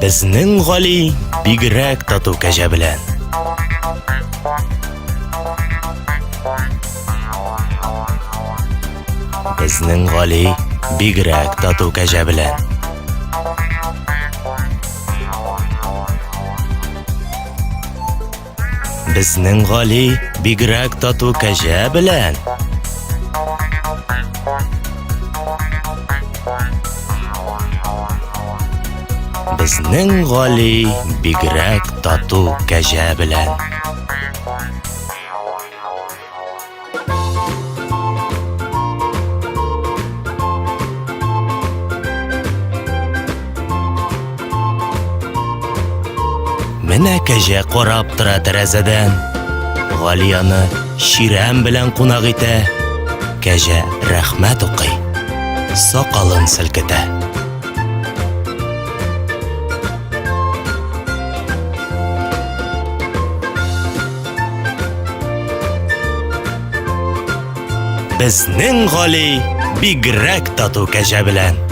Безнең Гали бигрәк тату кәҗә белән. Безнең Гали бигрәк тату кәҗә белән. Безнең Гали бигрәк тату кәҗә белән. Безнең Гали бигрәк тату кәҗә белән. Менә кәҗә карап тора тәрәзәдән. Гали аны чирәм белән кунак итә. Кәҗә рәхмәт укый, сакалын селкетә. Безнең Гали бигрәк тату кәҗә белән.